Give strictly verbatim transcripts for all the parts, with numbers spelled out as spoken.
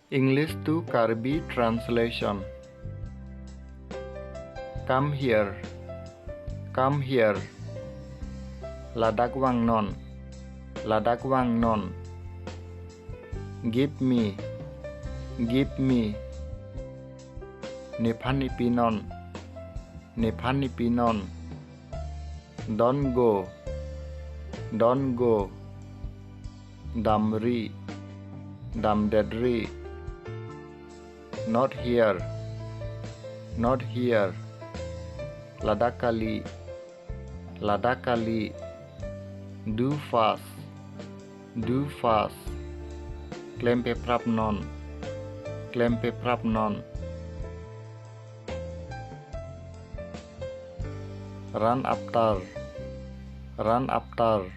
English to Karbi translation. Come here. Come here. Ladak vangnon. Ladak vangnon. Give me. Give me. Nephan nepinon. Nephan nepinon. Don't go. Don't go. Damri. Damdetri. Not here. Not here. Ladak kali. Ladak kali. Do fast. Do fast. Klempeprapnon. Klempeprapnon. Run after. Run after.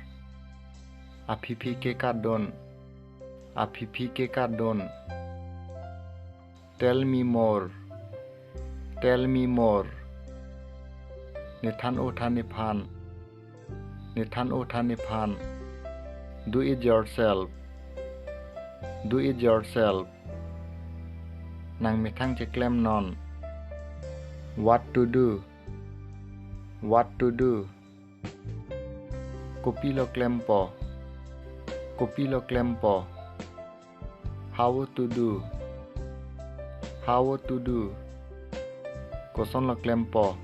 Aphi phi kekatdun. Aphi phi kekatdun. Tell me more. Tell me more. Nethan othan nephan. Nethan othan nephan. Do it yourself. Do it yourself. Nangmethang cheklemnon. What to do? What to do? Kopilo klempo? Kopilo klempo? How to do? How to do? Kosonlo klempo?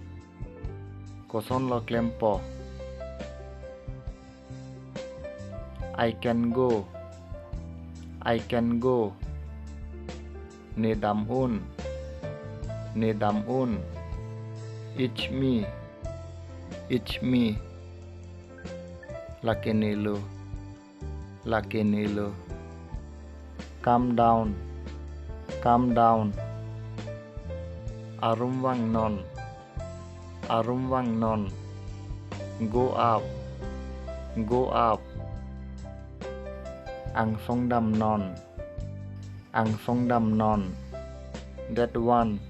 Kosonlo klempo? I can go. I can go. Ne dam-un. Ne dam-un. It's me. It's me. Lake nelo. Lake nelo. Come down. Come down. Arum vangnon. Arum vangnon. Go up. Go up. Angsong damnon. Angsong damnon. That one.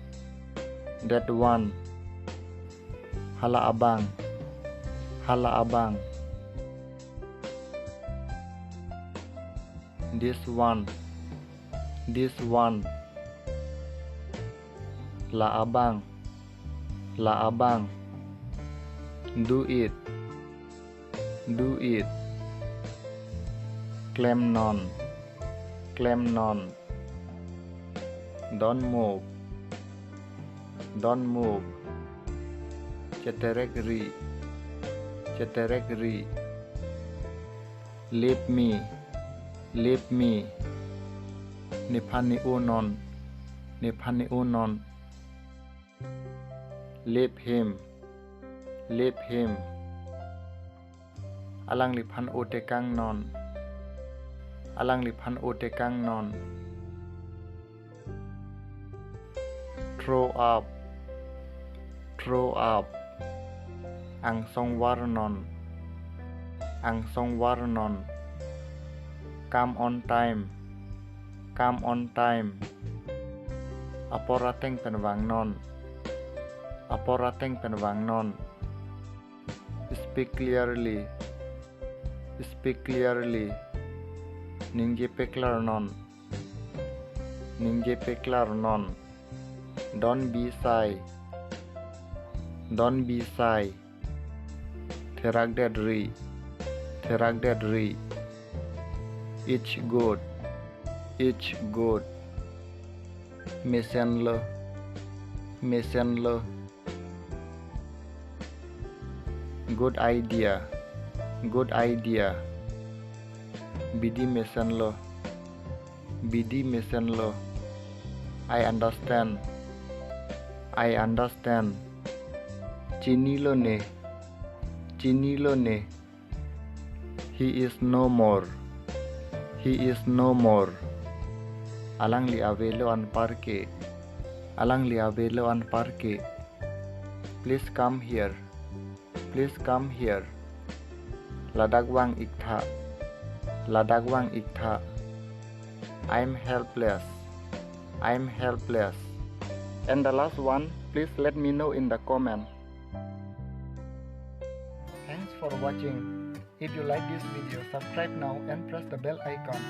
That one. Hala abang. Hala abang. This one. This one. La abang. La abang. Do it. Do it. Klemnon. Klemnon. Don't move. Don't move. Cheterekri. Cheterekri. Leave me. Leave me. Nephan ne-onon. Nephan ne-onon. Leave him. Leave him. Alangliphan otekangnon. Alangliphan otekangnon. Throw up. Throw up. Angsong varnon. Angsong varnon. Come on time. Come on time. Apor ateng pen vangnon. Apor ateng pen vangnon. Speak clearly. Speak clearly. Ningje paklarnon. Ningje paklarnon. Don't be shy. Don't be shy. Therakdetri. Therakdetri. It's good. It's good. Mesenlo. Mesenlo. Good idea. Good idea. Bidi mesenlo. Bidi mesenlo. I understand. I understand. Chinilo ne. Chinilo ne. He is no more. He is no more. Alangli avelo anparke. Alangli avelo anparke. Please come here. Please come here. Ladak vang-iktha. Ladak vang-iktha. I'm helpless. I'm helpless. And the last one, please let me know in the comment. Thanks for watching. If you like this video, subscribe now and press the bell icon.